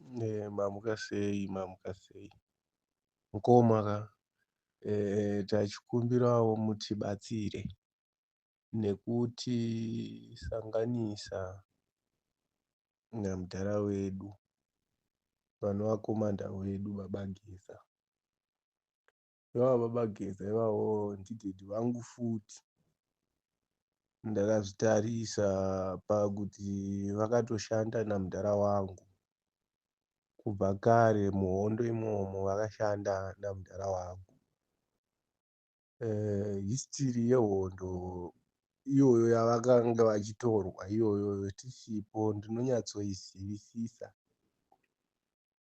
Mamuka sei, mamuka sei mukoma ka. Tachikumbirawo mutibatsire nekutisanganisa namudhara wedu vanova commander wedu, Baba Geza. Ivava Baba Geza ivavo ndidaddy vangu futi. Ndakazvitarisa pakuti vakatoshanda namudhara wangu kubva kare muhondo imomo, vakashanda namudhara wangu. History yehondo iyoyo yavakanga vachitorwa iyoyo tisipo, ndinonyatsoizivisisa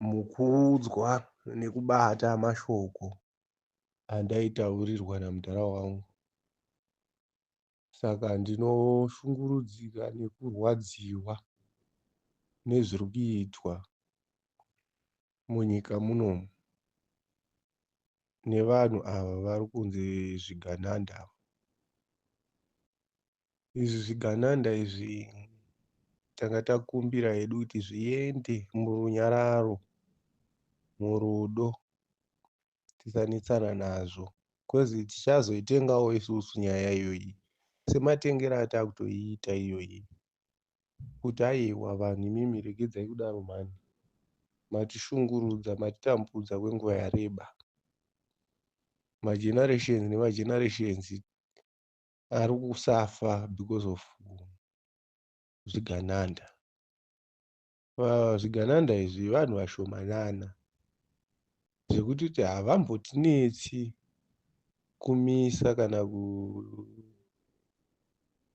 mukuudzwa nekubata mashoko andaitaurirwa namudhara wangu. Saka ndinoshungurudzika nekurwadziwa nezviri kuitwa munyika munomu nevanhu ava vari kunzi zvigananda. Izvi zvigananda izvi tanga takumbira hedu kuti zviende murunyararo, murudo, tisanetsana nazvo, 'cause tichazoitengawo isusu nyaya iyoyi sematengero atakutoiita iyoyi, kuti aiwa vanhu imimi regedzai kudaro mhani, matishungurudza, matitambudza kwenguva yareba. Magenerations nemagenerations ari kusuffer because of zvigananda. Zvigananda izvi vanhu vashomanana zvekuti havambotinetsi kumisa kana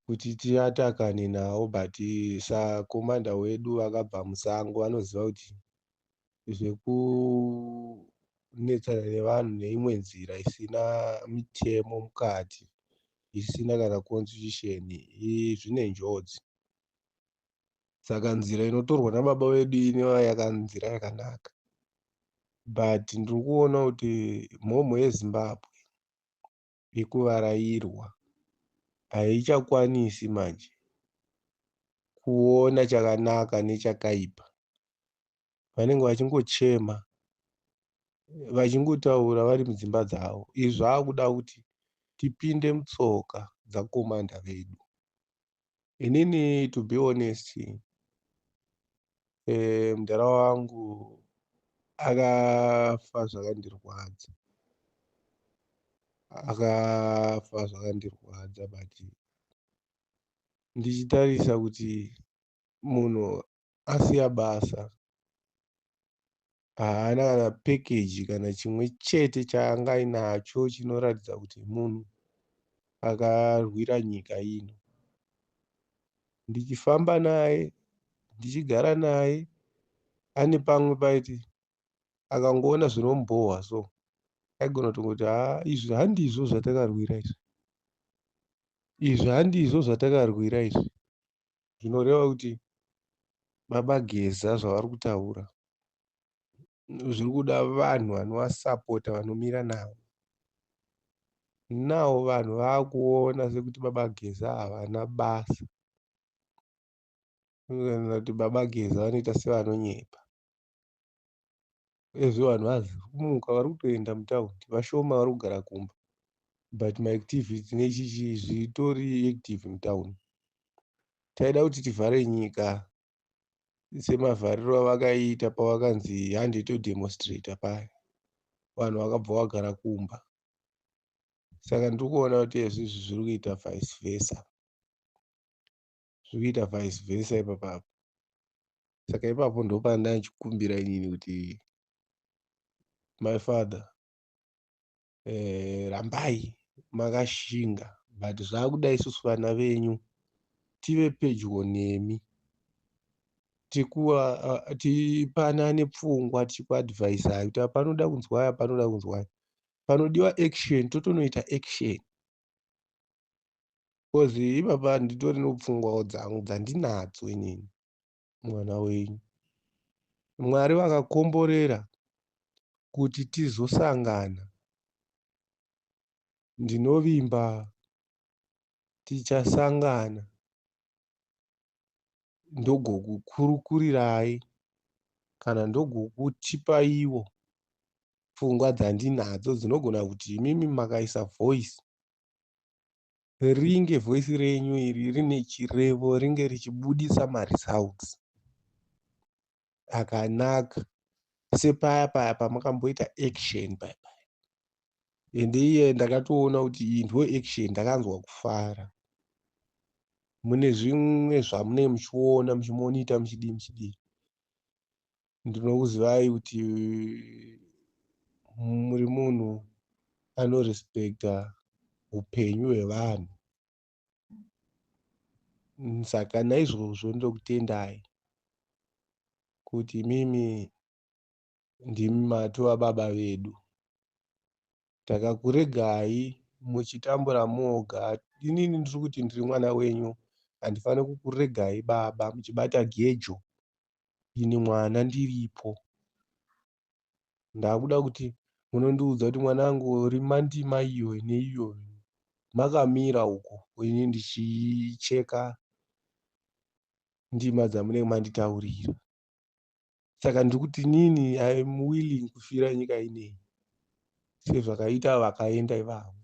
kuti tiatakane navo, but sacommander wedu vakabva musango, vanoziva kuti zvekunetsana nevanhu neimwe nzira isina mitemo mukati, isina kana constitution, zvine njodzi. Saka nzira inotorwa nababa vedu inova nzira yakanaka, but ndiri kuona kuti mhomho yeZimbabwe ikuvarairwa, haichakwanisi manje kuona chakanaka nechakaipa. Vanenge vachingochema, vachingotaura vari mudzimba dzavo. Izvi zvaakuda kuti tipinde mutsoka dzacommander vedu. Inini, to be honest, mudhara wangu akafa zvakandirwadza, akafa zvakandirwadza, but ndichitarisa kuti munhu asiya basa, haana kana package kana chimwe chete chaanga ainacho chinoratidza kuti munhu akarwira nyika ino. Ndichifamba naye, ndichigara naye, ane pamwe paiti akangoona zvinomubhohwa, so aigona kutongoti, "Haa, izvi handizvo zvatakarwira izvi, izvi handizvo zvatakarwira izvi." Zvinoreva kuti Baba Geza zvavari kutaura zviri kuda vanhu vanovasapota, vanomira navo. Now vanhu vaakuona sekuti Baba Geza havana basa, kana kuti Baba Geza vanoita sevanonyepa. Uyezve vanhu vazikumuka, vari kutoenda mutaundi vashoma, vari kugara kumba, but maactivity nechichi zvitori active mutauni. Taida kuti tivhare nyika semavhariro avakaita pavakanzi hande todemonstrata paya, vanhu vakabva vagara kumba. Saka ndiri kuona kuti izvizvi zviri kuita vice versa, zviri kuita vice versa ipapapo. Saka ipapo ndopandachikumbira inini kuti my father, rambai makashinga, but zvakuda isusu vana venyu tive pedyo nemi, tipanane pfungwa, tichikuadvaisai kuti panoda kunzwaya, panoda kunzwaya, panodiwa action, totonoita action, 'cause ipapa nditori nepfungwawo dzangu dzandinadzo inini mwana wenyu. Mwari vakakomborera kuti tizosangana, ndinovimba tichasangana, ndogokukurukurirai. Kana ndogokutipaiwo pfungwa dzandinadzo dzinogona kuti imimi makaisa voice, ringe voice renyu iri rine chirevo, ringe richibudisa maresults akanaka sepaya paya pamakamboita action paya paya. Ende iye ndakatoona kuti iyi ndo action, ndakanzwa kufara. Mune zvimwe zvamunenge muchiona, muchimonita, muchidii muchidii. Ndinokuzivai kuti muri munhu anorespekta upenyu hwevanhu, saka naizvozvo ndokutendai kuti imimi ndimi matova baba vedu. Takakuregai muchitambura moga. Inini ndiri kuti ndiri mwana wenyu, handifaniri kukuregai baba muchibata gejo ini mwana ndiripo. Ndakuda kuti munondiudza kuti mwanangu, rima ndima iyo neiyo makamira uko, ini ndichicheka ndima dzamunenge manditaurira. Saka ndiri kuti inini I am willing kufira nyika ineyi sezvakaita vakaenda ivavo.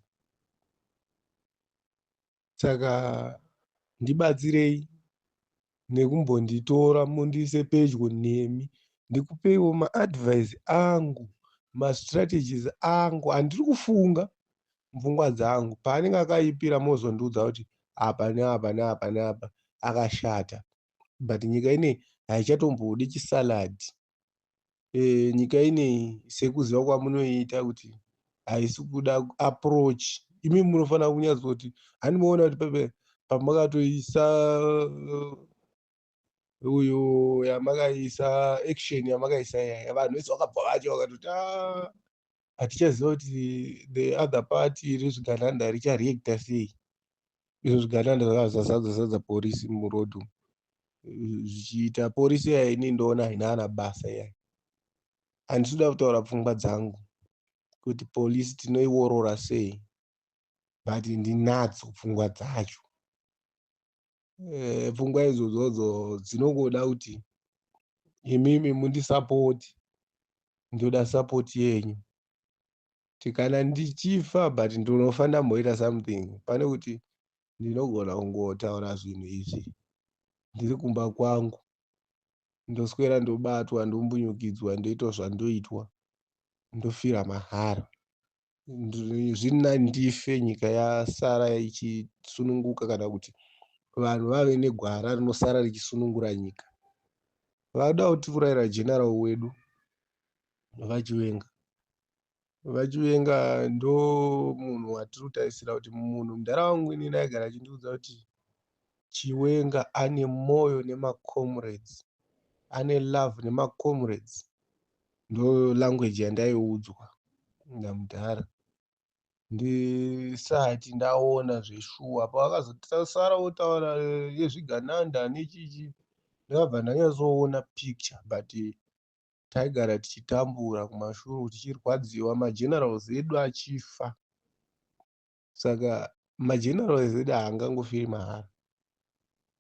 Saka ndibatsirei nekumbonditora mundiise pedyo nemi, ndikupeiwo maadvice angu, mastrategies angu andiri kufunga mupfungwa dzangu. Paanenge akaipira mozondiudza kuti apa neapa neapa neapa akashata. But nyika ineyi haichatombodi chisalad. Nyika ineyi, sekuziva kwamunoita kuti haisi kuda approach, imi munofanira kunyatsoti handimaona kuti pepe pamakatoisa uyo yamakaisa action yamakaisa iyaya, vanhu vese vakabva vacho vakatoti a hatichaziva kuti the other party rezvigananda richareacta sei. Izvo zvigananda zvakazazadza zadza porisi muroad umu zvichiita porisi iya, ini ndoona haina ana basa iyaya. Handisi kuda kutaura pfungwa dzangu kuti polisi tinoiorora sei, but ndinadzo pfungwa dzacho. Pfungwa idzodzo dzinongoda kuti imimi mundisapoti. Ndoda support yenyu kuti kana ndichifa, but ndinofa ndamboita something, pane kuti ndinogona kungotaura zvinhu izvi ndiri kumba kwangu, ndoswera ndobatwa, ndombunyukidzwa, ndoitwa zvandoitwa, ndofira mahara. Zviri nani ndife nyika yasara ichisununguka, kana kuti vanhu vave negwara rinosara richisunungura nyika. Vada kutiurayira general wedu VaChiwenga. VaChiwenga ndo munhu watiri kutarisira kuti munhu mudhara wangu inini aigara achindiudza kuti Chiwenga ane mwoyo nemacomrades, ane love nemacomrades. Ndo language yandaiudzwa namudhara ndisati ndaona zveshuwa. Pavakazosara votaura yezvigananda nechichi, ndakabva ndanyatsoona picture. But taigara tichitambura kumashure, tichirwadziwa, magenerals edu achifa. Saka magenerals edu haangangofiri mahara.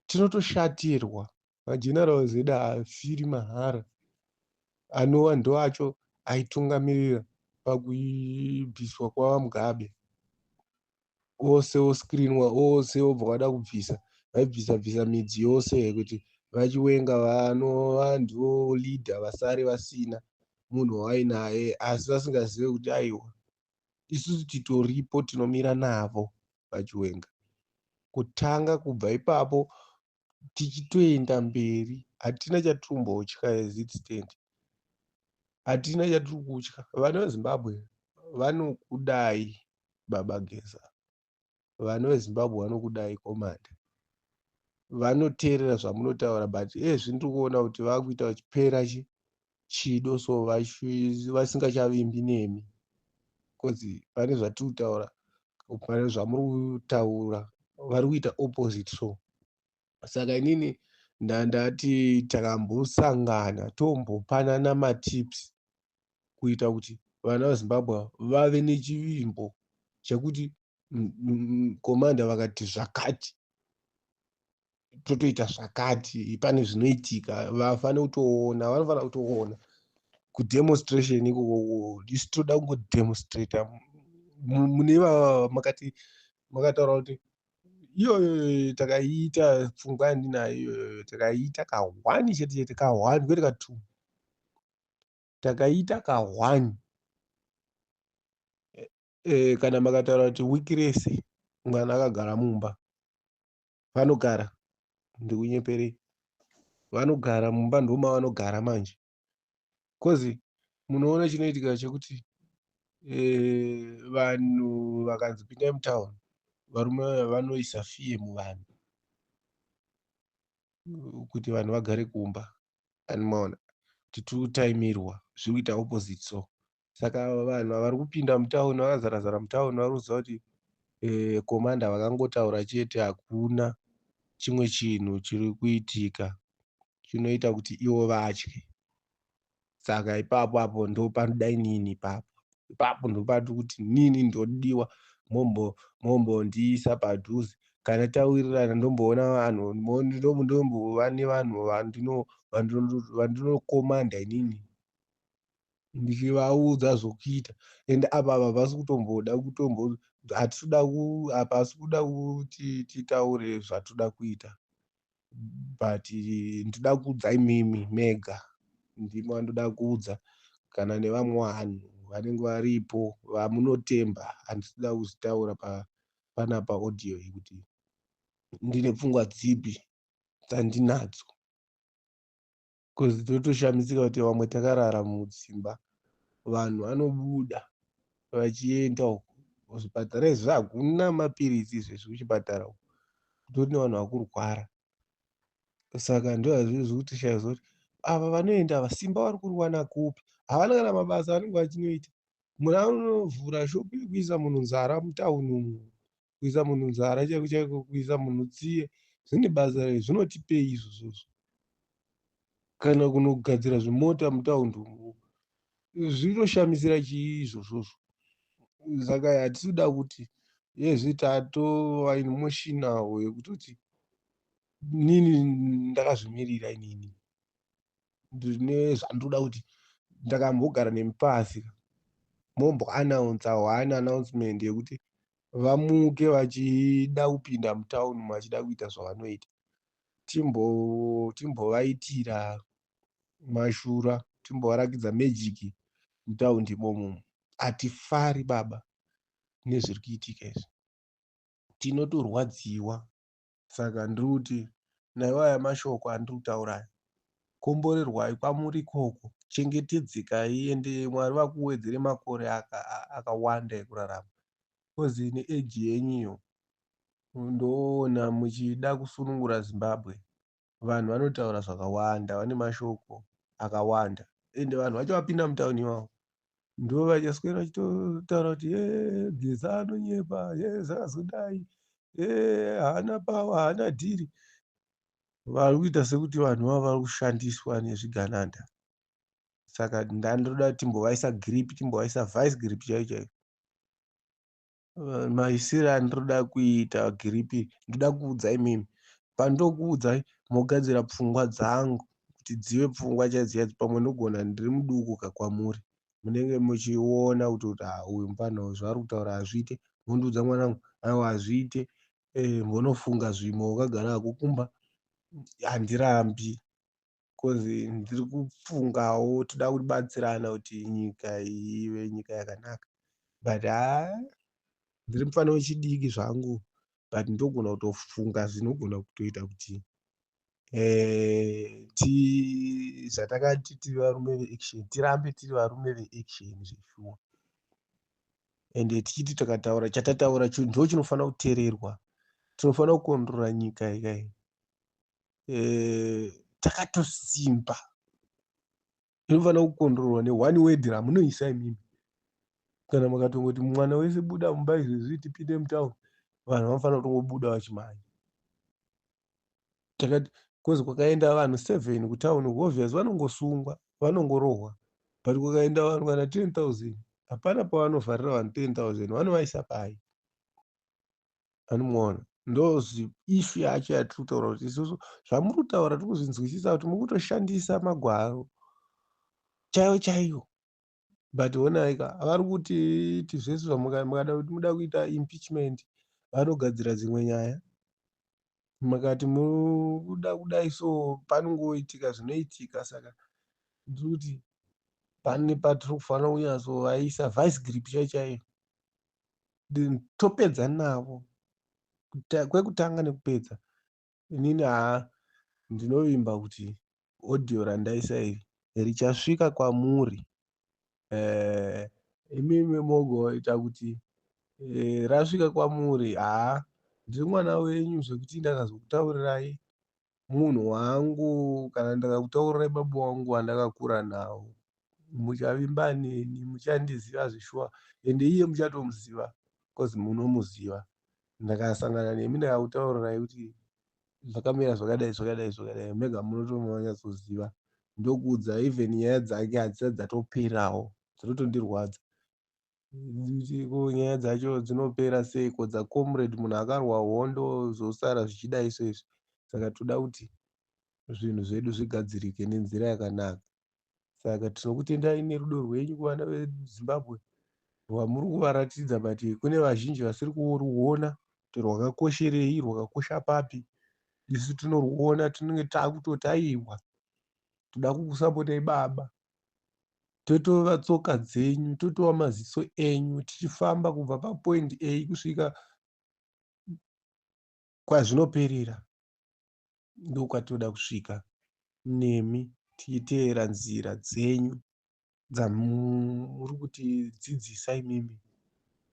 Tinotoshatirwa, magenerals edu haafiri mahara, anova ndo acho aitungamirira pakubviswa kwaVaMugabe. Ose oscreenwa ose, obva vada kubvisa, vaibvisa bvisa midzi yose kuti VaChiwenga vanova ndivo leader, vasare vasina munhu wawainaye, asi vasingazive kuti aiwa, isusu titoripo, tinomira navo VaChiwenga. Kutanga kubva ipapo tichitoenda mberi, hatina chatirimbotya. As it stand, hatina chatiri kutya. Vana veZimbabwe vanokudai, baba Geza. Vana veZimbabwe vanokudai, commander. Vanoteerera zvamunotaura, but ezvi ndiri kuona kuti vakuita vachipera chido, so vasingachavimbi nemi, because pane zvatiri kutaura, pane zvamuri kutaura, vari kuita opposite. So saka inini ndandati takambosangana tombopanana matips kuita kuti vana veZimbabwe vave nechivimbo chekuti commander vakati zvakati. Totoita zvakati, pane zvinoitika, vafane kutoona, vanofanira kutoona kudemonstration ikoko. Isu toda kungodemonstrata mune ivava makati makataura kuti iyoyo takaiita. Pfungwa yandinayo iyoyo, takaiita ka1 chete chete, ka1 kwete ka2, takaita ka1. Kana makataura kuti wiki rese mwana akagara mumba, vanogara, ndikunyeperei, vanogara mumba, ndomavanogara manje, 'cause munoona chinoitika chekuti vanhu vakanzi pindai mutauni, varume vaya vanoisa fear muvanhu kuti vanhu vagare kumba. Animaona kuti tiri kutaimirwa, zviri kuita opposite. So saka vanhu vari kupinda mutauni vakazara zara mutauni, vari kuziva kuti commander vakangotaura chete, hakuna chimwe chinhu chiri kuitika chinoita kuti ivo vatye. Saka ipapo apo ndo panoda inini, ipapo ipapo ndopati kuti nini ndodiwa, mombondiisa padhuze. Kana tawirirana, ndomboona vanhu, ndombova nevanhu vandinokomanda inini, ndichivaudza zvokuita. Ende apa havasi kutomboda kutombo, hatitoda, hapasi kuda kuti titaure zvatoda kuita, but ndoda kuudza imimi mega, ndimi vandoda kuudza, kana nevamwe vanhu vanenge varipo vamunotemba. Handisi kuda kuzvitaura panapa audio iyi kuti ndine pfungwa dzipi dzandinadzo, 'cause totoshamisika kuti vamwe takarara mudzimba, vanhu vanobuda vachienda uko kuzvipatara. Izvi hakuna mapiritsi izvezvi kuchipatara uko, kutori nevanhu vakurwara. Saka ndozvazviri zvekuti shaya kuti ava vanoenda ava simba vari kuriwana kupi? Havana kana mabasa avanenge vachinoita. Munhu anonovhura shopu yekuisa munhu nzara mutauni umu, kuisa munhu nzara chaiko chaiko, kuisa munhu tsiye, zvine basa rei? Zvinotipei izvozvozvo? Kana kunogadzira zvimota mutaundi umu, zvinoshamisira chii izvozvozvo? Saka hatisi kuda kuti iyezvi tatova emotional yekutoti nini ndakazvimirira, inini ndine zvandoda kuti ndakambogara nemi pasi, momboannouncer one announcement yekuti vamuke vachida kupinda mutauni, vachida kuita zvavanoita, timbovaitira mashura, timbovarakidza magic mutaundi imomo. Hatifari baba nezviri kuitika izvi, tinotorwadziwa. Saka ndiri kuti naiwo aya mashoko andiri kutaura aya, komborerwai kwamuri ikoko, chengetedzekai, ende Mwari vakuwedzere makore akawanda ekurarama, 'cause neage yenyu iyo ndoona muchida kusunungura Zimbabwe. Vanhu vanotaura zvakawanda, vane mashoko akawanda, ende vanhu vacho vapinda mutauni ivavo ndo vachaswera vachitotaura kuti ye Geza anonyepa, ye zvakazodai, ye haana power, haana dhiri. Vari kuita sekuti vanhu vava vari kushandiswa nezvigananda. Saka ndandoda kuti timbovaisa grip, timbovaisa vice grip chaiyo chaiyo. Maisiro andinoda kuita grip, ndoda kuudza imimi, pandokuudzai mogadzira pfungwa dzangu kuti dzive pfungwa chaidzo chaidzo. Pamwe ndogona ndiri muduku kakwamuri, munenge muchiona kuti ha, uyu mufana uyu zvaari kutaura hazviite, mondiudza, mwanangu, aiwa, hazviite, mbonofunga zvimwe wakagara hako kumba. Handirambi, 'cause ndiri kufungawo, toda kubatsirana kuti nyika iyi ive nyika yakanaka, but haa, ndiri mufana wechidiki zvangu, but ndogona kutofunga zvinogona kutoita kuti zvatakati tiri varume veaction, tirambe tiri varume veaction zveshuwa. Ende tichiti takataura chatataura ndo chinofanira kuteererwa. Tinofanira kukontrora nyika ikai takatosimba, inofanira kukontrorwa neone word ramunoisa imimi. Kana makatongoti mwana wese buda mumba izvezvi tipinde mutauni, vanhu vanofanira kutongobuda vachimhanya. Takati 'cause kwakaenda vanhu 7 kutauni, obvious vanongosungwa, vanongorohwa, but kwakaenda vanhu kana 10,000, hapana pavanovharira vanhu 10,000, vanovaisa pai? Anomuona. Ndo issue yacho yatiri kutaura kuti isusu zvamuri kutaura tiri kuzvinzwisisa kuti muri kutoshandisa magwaro chaiwo chaiwo, but honai ka, vari kuti zvese zvamukada kuti muda kuita impeachment, vanogadzira dzimwe nyaya. Mukati muda kudai, so panongoitika zvinoitika. Saka ndiri kuti pane patiri kufanira kunyatsovaisa vice grip chaiyo chaiyo, topedza navo kwekutanga nekupedza. Inini haa, ndinovimba kuti audio randaisa iri richasvika kwamuri, imimi mogoita kuti rasvika kwamuri. Haa, ndiri mwana wenyu, zvekuti ndakazokutaurirai munhu wangu kana ndakakutaurirai baba wangu wandakakura nawo, muchavimba neni, muchandiziva zveshuwa. Ende iye muchatomuziva because munomuziva. Ndakasangana nemi, ndakakutaurirai kuti zvakamira zvakadai, zvakadai, zvakadai, mega munotomanyatsoziva. Ndokuudza, even nyaya dzake hadzisati dzatoperawo, dzinotondirwadza. Ko nyaya dzacho dzinopera seiko dzacomrade, munhu akarwa hondo, zvosara zvichidai soizvi? Saka toda kuti zvinhu zvedu zvigadzirike nenzira yakanaka. Saka tinokutendai nerudo rwenyu kuvana veZimbabwe rwamuri kuvaratidza, but kune vazhinji vasiri kuruona kuti rwakakosherei, rwakakosha papi. Isu tinoruona, tinenge takutoti aiwa, toda kukusapotai baba, totova tsoka dzenyu, totova maziso enyu, tichifamba kubva papoint A kusvika kwazvinoperera. Ndokwatinoda kusvika nemi, tichiteera nzira dzenyu dzamuri kutidzidzisa imimi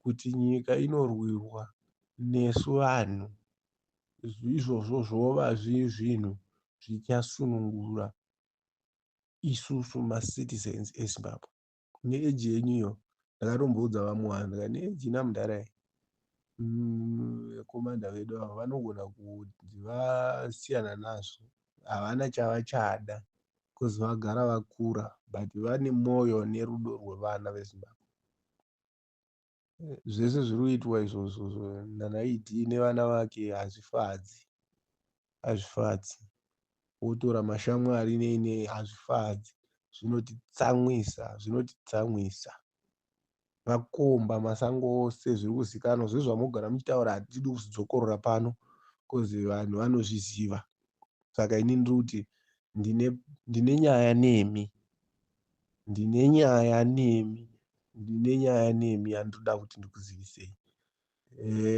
kuti nyika inorwirwa nesu vanhu. Izvozvo zvova zvinhu zvichasunungura isusu macitizens eZimbabwe. Neage yenyu iyo, ndakatomboudza vamwe vanhu ndikati, neage ina mudhara iyi, commander vedu ava vanogona kuti vasiyana nazvo, havana chavachada because vagara vakura, but vane mwoyo nerudo rwevana veZimbabwe. Zvese zviri kuitwa izvozvo nanaED nevana vake hazvifadzi, hazvifadzi. Wotora mashamwari nei nei, hazvifadzi, zvinotitsamwisa, zvinotitsamwisa. Vakomba masango ose, zviri kuzikanwa zvezvamugara muchitaura, hatidi kuzvidzokorora pano because vanhu vanozviziva. Saka ini ndiri kuti ndine nyaya nemi, ndine nyaya nemi, ndine nyaya nemi yandoda kuti ndikuzivisei.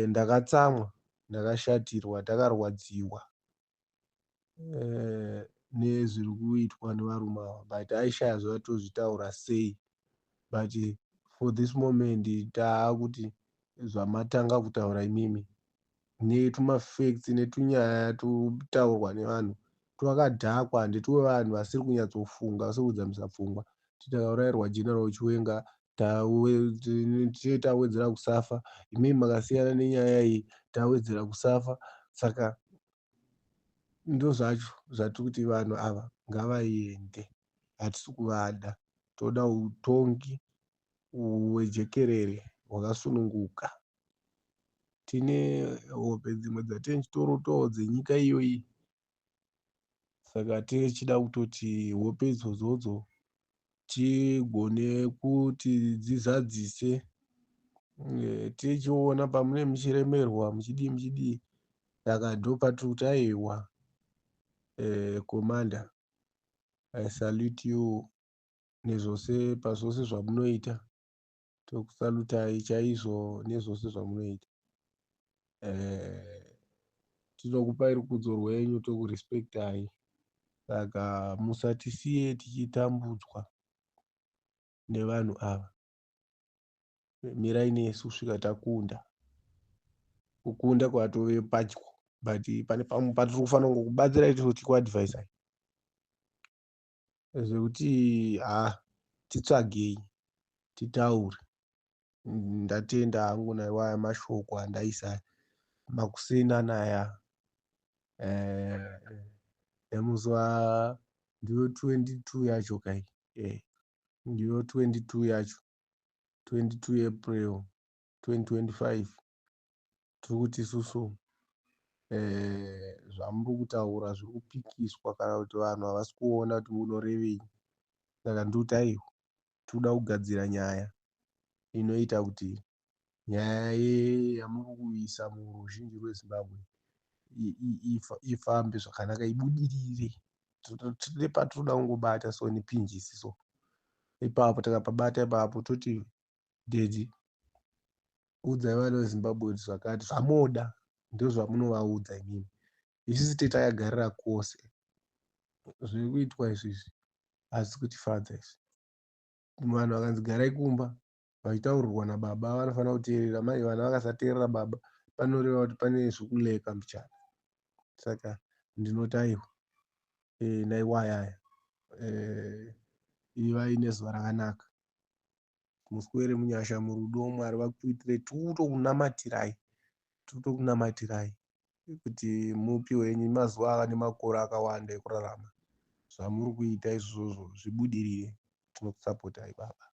Ndakatsamwa, ndakashatirwa, takarwadziwa nezviri kuitwa nevarume ava, but aishaya zvatozvitaura sei. But for this moment taakuti zvamatanga kutaura imimi netumafacts netunyaya tutaurwa nevanhu twakadhakwa, ndetwe vanhu vasiri kunyatsofunga, vasiri kudzamisa pfungwa. Takaurayirwa General Chiwenga, tawedzera kusafa. Imimi makasiyana nenyaya iyi, tawedzera kusafa. Saka ndozvacho zvatiri kuti vanhu ava ngavaende, hatisi kuvada. Toda utongi hwejekerere hwakasununguka. Tine hope dzimwe dzatinenge tichitorotawo dzenyika iyoyi, saka tichida kutoti hope idzodzodzo tigone kuti dzizadzise. Tichiona pamunenge muchiremerwa, muchidii muchidii, saka ndopatiri kuti aiwa, commander, I salute you nezvose, pazvose zvamunoita. Tokusalutai chaizvo nezvose zvamunoita. Tinokupai rukudzo rwenyu, tokurespectai. Saka musatisiye tichitambudzwa nevanhu ava. Mirai nesu kusvika takunda. Kukunda kwatove padyo, but pane pamwe patiri kufanira kungokubatsirai tichikuadvisai zvekuti ha, titsvagei titaure. Ndatenda hangu naiwaya mashoko andaisa makuseni anaya emusi wa ndiyo 22 yacho kai, ndiyo 22 yacho, 22 April 2025. Tiri kuti isusu Zvamuri kutaura zviri kupikiswa kana kuti vanhu havasi kuona kuti munorevei. Saka ndikuti aiwa, tinoda kugadzira nyaya inoita kuti nyaya yamuri kuisa muruzhinji rweZimbabwe ifambe zvakanaka, ibudirire. Tine patinoda kungobata so nepinjisi so ipapo, takapabata ipapo toti daddy, udzai vana veZimbabwe kuti zvakati zvamoda ndozvamunovaudza imimi. Isusu takagarira kwose zviri kuitwa izvizvi hazvisi kutifadza izvi. Vanhu vakanzi garai kumba vachitaurirwa nababa vanofanira kuteerera. Mai vana vakasateerera baba panoreva kuti pane zvekuleka mbichana. Saka ndinoti aiwa, naiwayaya, ivai nezuva rakanaka, muswere munyasha murudo. Mwari vakuitire, tikutokunamatirai, tikutokunamatirai kuti mupiwe henyu mazuva nemakore akawanda ekurarama. Zvamuri kuita izvozvo zvibudirire. Tinokusapotai baba.